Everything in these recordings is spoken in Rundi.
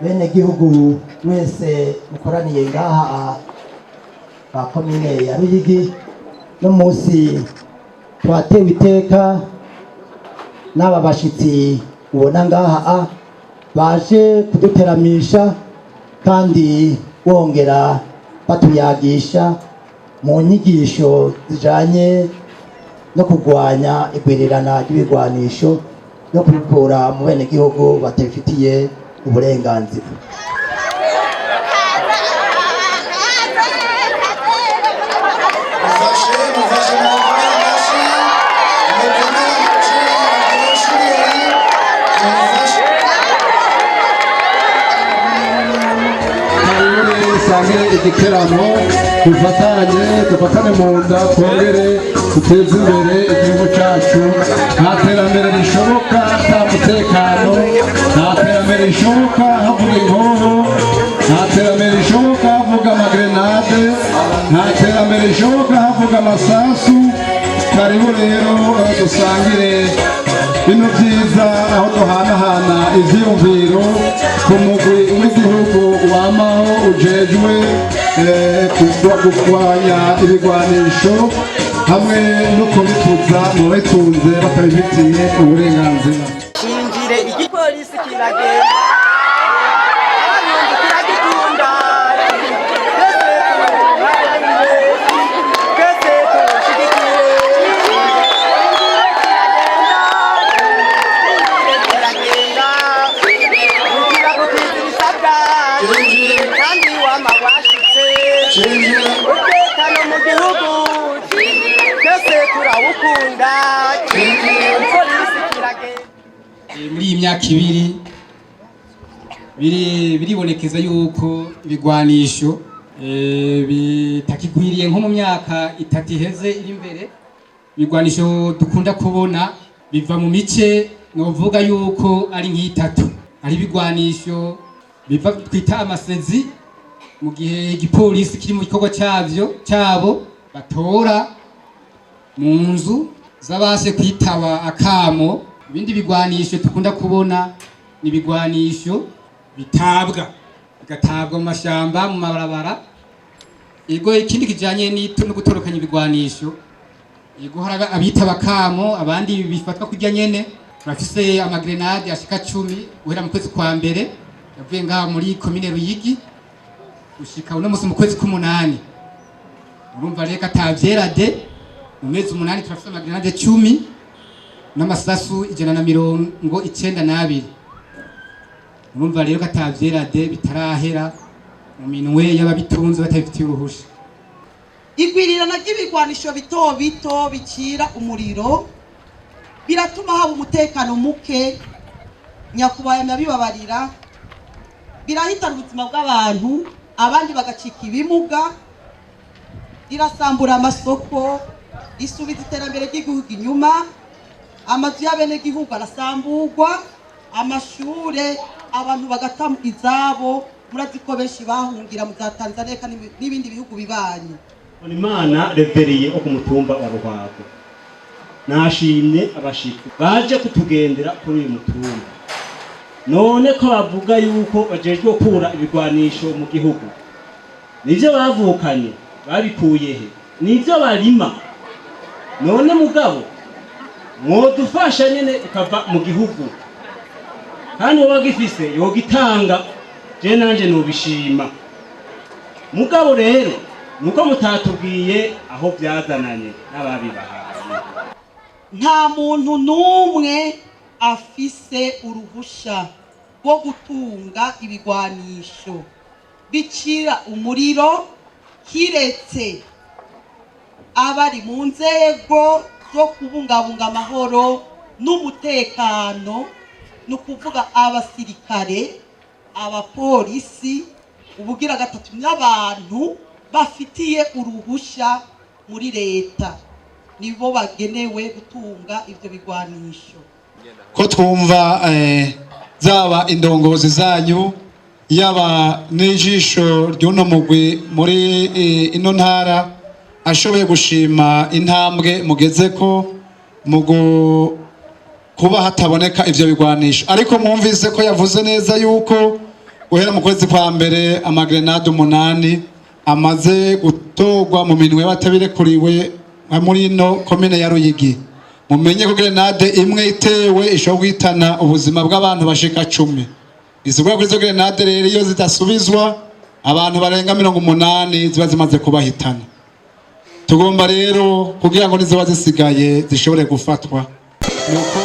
Bene gihugu mwese mukoraniye ngaha ba komine ya Ruyigi, no munsi twatewe iteka n'aba bashitsi ubona ngaha baje kuduteramisha kandi bongera batuyagisha mu nyigisho zijanye no kurwanya igwirirana ry'ibigwanisho no kubikura mu bene gihugu batabifitiye uburenganzira. Mufashe, mufashe, mukomere amashyi, mukomere amashyi, abanyeshuri mufashe. Karibu sangire igiteramo, dufatanye, dufatane mu nda, twongere duteze imbere igihugu cyacu. Nta terambere rishoboka nta mutekano, nta terambere rishoboka havuga inkoho, nta terambere rishoboka havuga amagrenade, nta terambere rishoboka havuga amasasu. Karibu rero dusangire bino byiza aho duhanahana ivyiyumviro ku mugwi w'igihugu wamaho ujejwe kurwanya ibigwanisho hamwe no kubituza mu babitunze batabifitiye uburenganzira. Shinjire igipolisi kiragenda, Abarundi kiragikunda, twese tuharanire, twese tushigikire. Shinjire kiragenda, shinjire kiragenda, kiragukiza ibisabwa kandi wama washitse. Umutekano mu gihugu twese turawukunda, igipolisi kiragenda. Muri iyi myaka 2 biribonekeza yuko ibigwanisho bitakigwiriye nko mu myaka 3 iheze iri imbere. Ibigwanisho dukunda kubona biva mu mice novuga yuko ari nk'itatu. Hari ibigwanisho biva twita amasezi, mu gihe igipolisi kiri mu gikorwa cyavyo cyabo, batora mu nzu z'abase kwitaba akamo. Ibindi bigwanisho dukunda kubona ni ibigwanisho bitabwa, bigatabwa mu mashamba, mu mabarabara. Ego, ikindi kijanye no gutorokanya ibigwanisho, ego, hari abitaba akamo, abandi bifatwa kurya nyene. Turafise amagrenade ashika 10 guhera mu kwezi kwa mbere yavuye ngaha muri komine Ruyigi gushika uno musi mu kwezi k'umunani. Urumva rero atavyerade, mu mezi 8 turafise amagrenade 10 n'amasasu 192. Urumva rero ko atavyerade, bitarahera mu minwe y'ababitunze batabifitiye uruhusha. Igwirirana ry'ibigwanisho bito bito bicira umuriro biratuma haba umutekano muke, nyakubahwa ndabibabarira. Birahitana ubuzima bw'abantu, abandi bagacika ibimuga, rirasambura amasoko, risubiza iterambere ry'igihugu inyuma, amazu y'abenegihugu arasamburwa, amashure, abantu bagata izabo. Murazi ko benshi bahungira mu za Tanzania eka n'ibindi bihugu bibanyi. Imana Reveriye wo ku mutumba wa Ruhwago, nashimye abashitsi baje kutugendera kuri uyu mutumba. None ko bavuga yuko bajejwe gukura ibigwanisho mu gihugu, nivyo bavukanye babikuye he? Nivyo barima? None mugabo mwodufasha nyene ukava mu gihugu, kandi uwo gifise yogitanga, je nanje nobishima. Mugabo rero nuko mutatubwiye aho byazananye n'ababibahaye. Nta muntu n'umwe afise uruhusha rwo gutunga ibigwanisho bicira umuriro kiretse abari mu nzego zo kubungabunga amahoro n'umutekano, ni ukuvuga abasirikare, abapolisi, ubugira gatatu n'abantu bafitiye uruhusha muri leta, nibo bagenewe gutunga ibyo bigwanisho. Ko twumva zaba indongozi zanyu, yaba n'ijisho ry'uno mugwi muri ino ntara ashoboye gushima intambwe mugeze ko mu kuba hataboneka ivyo bigwanisho, ariko mwumvise ko yavuze neza yuko Guhera mu kwezi kwa mbere, amagrenade 8 amaze gutorwa mu minwe y'abatabirekuriwe nka muri ino komine ya Ruyigi. Mumenye ko grenade imwe itewe ishobora guhitana ubuzima bw'abantu bashika 10. Isigura kuri izo grenade rero, iyo zidasubizwa, abantu barenga 80 ziba zimaze kubahitana. Tugomba rero kugira ngo niziba zisigaye zishobore gufatwa. Nuko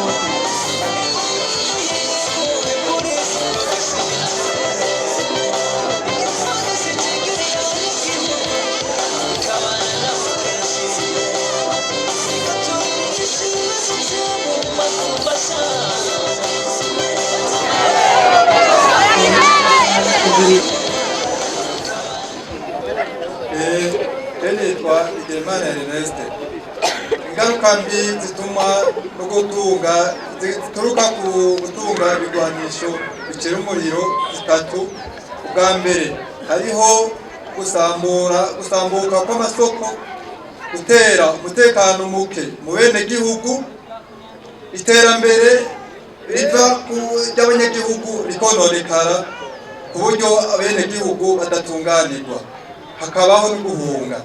Nitwa Bigirimana Ernest. Ingaruka mbi zituma no gutunga, zituruka ku gutunga ibigwanisho bicira umuriro, zitatu. Ubwa mbere, hariho gusambura, gusambuka kw'amasoko, gutera umutekano muke mu bene gihugu, iterambere riva ku ry'abanyagihugu rikononekara ku buryo abenegihugu badatunganirwa, hakabaho no guhunga.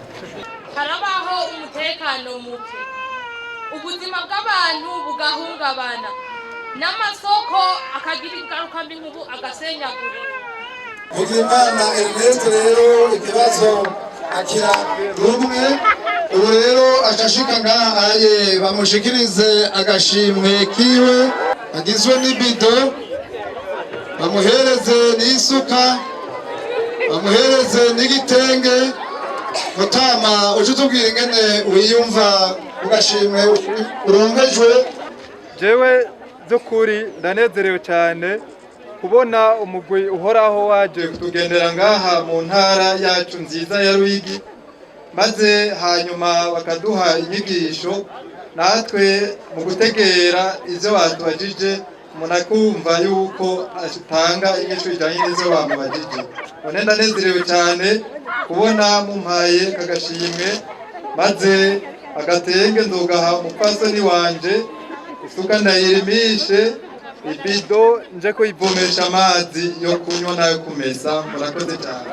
Harabaho umutekano muke, ubuzima bw'abantu bugahungabana, n'amasoko akagira ingaruka mbi, nk'ubu agasenyagurika. Bigirimana Ernest rero ikibazo akira rumwe. Ubu rero ashashika ngaha aye bamushikirize agashimwe kiwe agizwe n'ibido, bamuhereze n'isuka, bamuhereze n'igitenge. Mutama, uje utubwira ingene wiyumva ku gashimwe uronkejwe. Jewe by'ukuri ndanezerewe cyane kubona umugwi uhoraho waje kutugendera ngaha mu ntara yacu nziza ya Ruyigi, maze hanyuma bakaduha inyigisho, natwe mu gutegera ibyo batubajije, umuntu akumva yuko atanga inyishu ijyanye n'ibyo bamubajije. None ndanezerewe cyane kubona mumpaye aka gashimwe, maze agatenge nzogaha umupfasoni wanje, isuka ndayirimishe, ibido nje kuyivomesha amazi yo kunywa n'ayo kumesa. Murakoze cyane.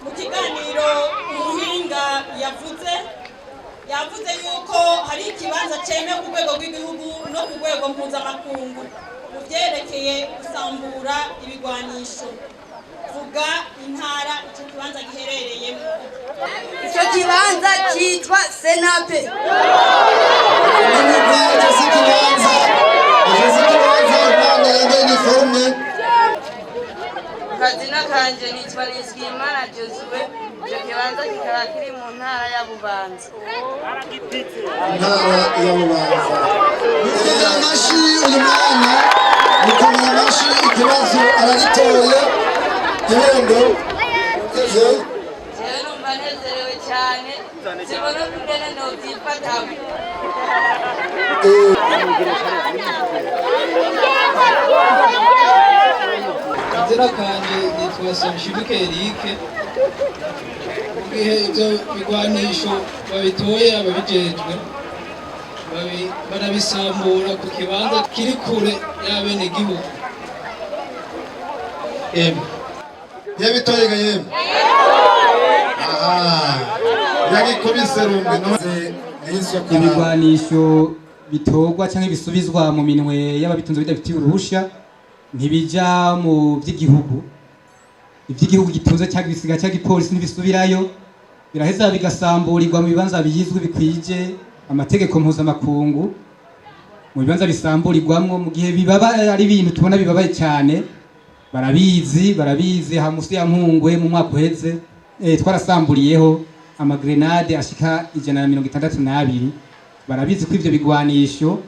Mu kiganiro umuhinga yavuze yuko hari ikibanza cyemewe ku rwego rw'igihugu no ku rwego mpuzamakungu mu byerekeye gusambura ibigwanisho. Vuga intara icyo kibanza giherereyemo. Icyo kibanza cyitwa Senape. N'imigwi ifise ikibanza, ifise ikibanza, umwana yambaye iniforume. Kazina kanje nitwa Nizigiyimana Josue. Icyo kibanza kikaba kiri mu ntara ya Bubanza. Intara ya Bubanza. Mukomera amashi uyu mwana, mukomera amashi, ikibazo aragitoye. Gihembo. Jewe numva nezerewe cyane, sibona ukungene nobyifatamo. Akazina kanje nitwa Sonshibike Eric. Mu gihe ibyo bigwanisho babitoye, ababijejwe barabisambura ku kibanza kiri kure y'abenegihugu. Yemwe, yabitoyega yemwe, aha yagikubise rumwe none n'isuka. Ibigwanisho bitorwa cyangwa bisubizwa mu minwe y'ababitunze bidafitiye uruhusha ntibija mu by'igihugu. Iby'igihugu gitunze cyangwa ibisiga cyangwa ipolisi ntibisubirayo, biraheza bigasamburirwa mu bibanza bizwi bikwije amategeko mpuzamakungu, mu bibanza bisamburirwamwo. Mu gihe bibaba ari ibintu tubona bibabaye cyane, barabizi, barabizi. Ha musi ya Mpungwe mu mwaka uheze twarasamburiyeho amagrenade ashika 162. Barabizi ko ivyo bigwanisho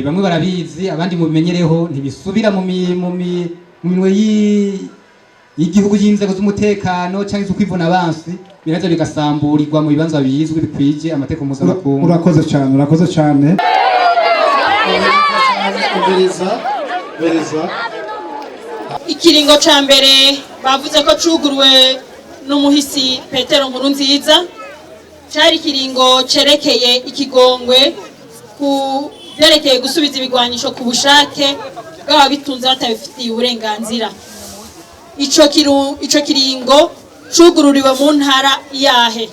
bamwe barabizi, abandi mubimenyereho, ntibisubira mu minwe y'igihugu, y'inzego z'umutekano cyangwa iz'ukwivuna abansi, biraheza bigasamburirwa mu bibanza bizwi bikwije amategeko mpuzamakungu. Urakoze cyane, urakoze cyane. Umviriza, umviriza. Ikiringo ca mbere bavuze ko cuguruwe n'umuhisi Petero Nkurunziza, cari ikiringo cerekeye ikigongwe ku vyerekeye gusubiza ibigwanisho ku bushake. bw'ababitunze batabifitiye uburenganzira. Ico kiringo cugururiwe mu ntara yahe?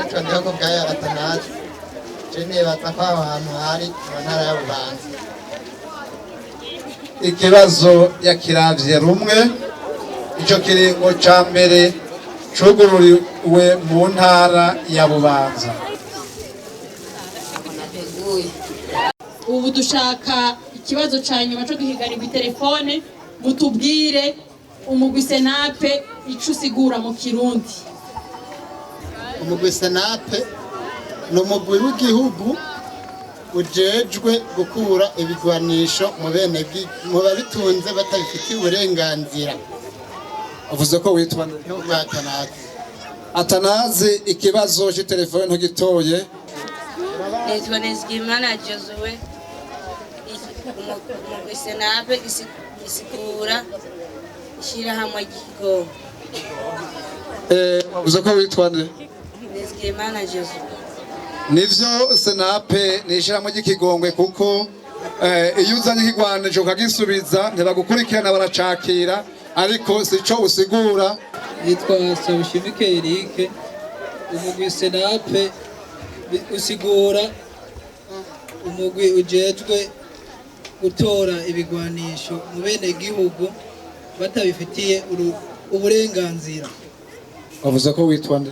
Ico ndiho kubwayo Atanazi, je nibaza ko aho hantu hari mu ntara ya Bubanza. Ikibazo yakiravye rumwe. Ico kiringo ca mbere cugururiwe mu ntara ya Bubanza. Ubu dushaka ikibazo ca nyuma co guhiganirwa itelefone. Mutubwire umugwi Senape ico usigura mu Kirundi. Umugwi Senape ni umugwi w'igihugu ujejwe gukura ibigwanisho mu bene mu babitunze batabifitiye uburenganzira. Uvuze ko witwa nde? Atanazi. Atanazi, ikibazo c'itelefone ntugitoye. Nitwa Nizigimana Josue. Umugwi Senape isigura ishyirahamwe ry'ikigongo. Wavuze ko witwa nde? Nizigimana Josue. Nivyo, Senape ni ishyirahamwe ry'ikigongwe, kuko iyo uzanye ikigwanisho ukagisubiza ntibagukurikirana, baracakira, ariko sico usigura. Yitwa Sabushimike Eric. Umugwi Senape usigura umugwi ujejwe gutora ibigwanisho mu bene gihugu batabifitiye uburenganzira. Wavuze ko witwa nde?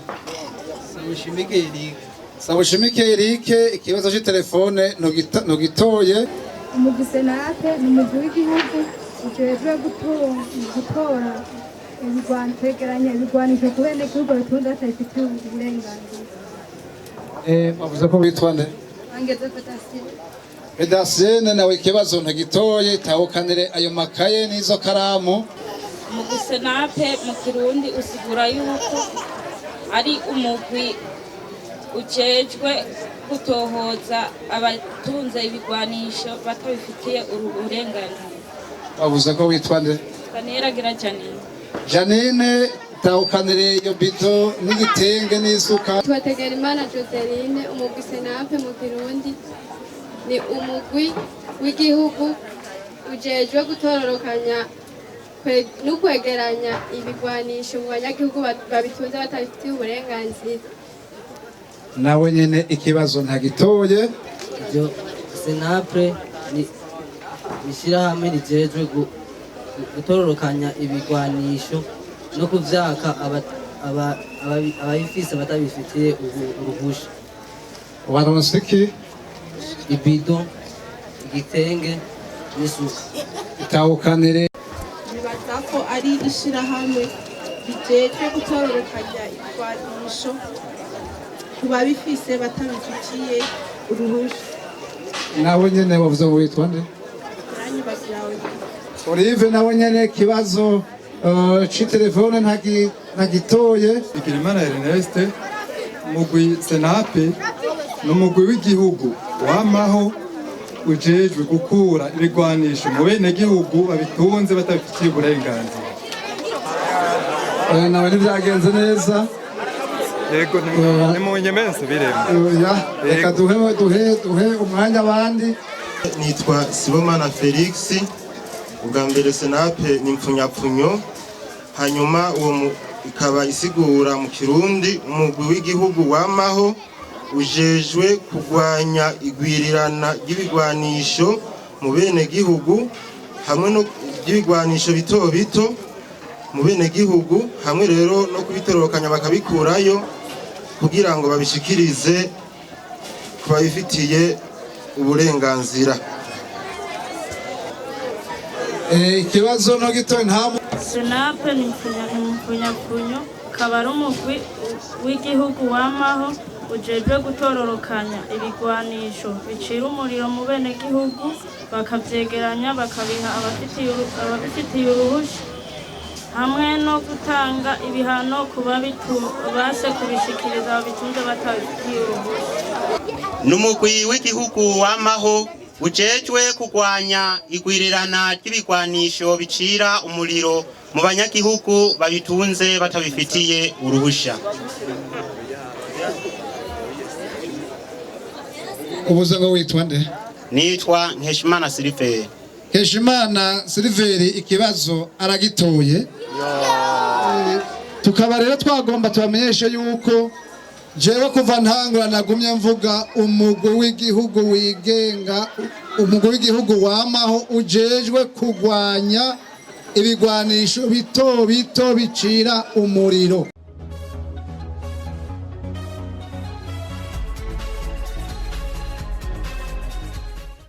Sabushimike Eric. Sabushimike Eric, ikibazo c'itelefone ntugitoye. Umugwi Senape ni umugwi w'igihugu ujejwe gutora, kwegeranya ibigwanisho ku benegihugu babitunze batabifitiye uburenganzira. Wavuze ko witwa nde? Bangeze Fedasiyo. Fedasiyene nawe ikibazo ntugitoye, tawukanire ayo makaye n'izo karamu. Umugwi Senape mu Kirundi usigura yuko ari umugwi ujejwe gutohoza abatunze ibigwanisho batabifitiye uburenganzira. Wavuze ko witwa nde? Kaneragira Janine. Janine, tawukanire iyo bido n'igitenge n'isuka. Tubategerimana Joseline. Umugwi Senape mu Kirundi ni umugwi w'igihugu ujejwe gutororokanya no kwegeranya ibigwanisho mu banyagihugu babitunze batabifitiye uburenganzira. Nawe nyene ikibazo ntagitoye. Ibyo Senape ni ishyirahamwe rijejwe gutororokanya ibigwanisho no kuvyaka ababifise batabifitiye uruhusha. Waronse iki? Ibido, igitenge n'isuka. Itawukanire. Nibaza ko ari ishyirahamwe rijejwe gutororokanya ibigwanisho ku babifise batabifitiye uruhusha. Nawe nyene wavuze ngo witwa nde? Olive, nawe nyene ikibazo c'itelefone ntagitoye. Bigirimana Ernest. Umugwi Senape ni umugwi w'igihugu wamaho ujejwe gukura ibigwanisho mu benegihugu babitunze batabifitiye uburenganzira. Nawe ntibyagenze neza. Yego, nimunyemere nsubiremo. Oya, reka duhe umwanya abandi. Nitwa Sibomana Felix. Ubwa mbere, Senape ni impfunyapfunyo, hanyuma uwo ikaba isigura mu Kirundi umugwi w'igihugu wamaho ujejwe kurwanya igwirirana ry'ibigwanisho mu bene gihugu, hamwe no ry'ibigwanisho bito bito mu bene gihugu, hamwe rero no kubitorokanya bakabikurayo kugira ngo babishikirize ku babifitiye uburenganzira. Ikibazo no gito nta Senape ni impfunyapfunyo, ukaba ari umugwi w'igihugu wamaho ujejwe gutororokanya ibigwanisho bicira umuriro mu benegihugu, bakavyegeranya bakabiha ababifitiye uruhusha, hamwe no gutanga ibihano ku base kubishikiriza babitunze batabifitiye uruhusha. N'umugwi w'igihugu wamaho ujejwe kurwanya igwirirana ry'ibigwanisho bicira umuriro mu banyagihugu babitunze batabifitiye uruhusha. Ubuze ngo witwa nde? Nitwa Nkeshimana Siliveri. Nkeshimana Siliveri ikibazo aragitoye. Tukaba rero twagomba tubamenyeshe yuko jewe kuva ntangura nagumye mvuga umugwi w'igihugu wigenga, umugwi w'igihugu wamaho ujejwe kugwanya ibigwanisho bito bito bicira umuriro.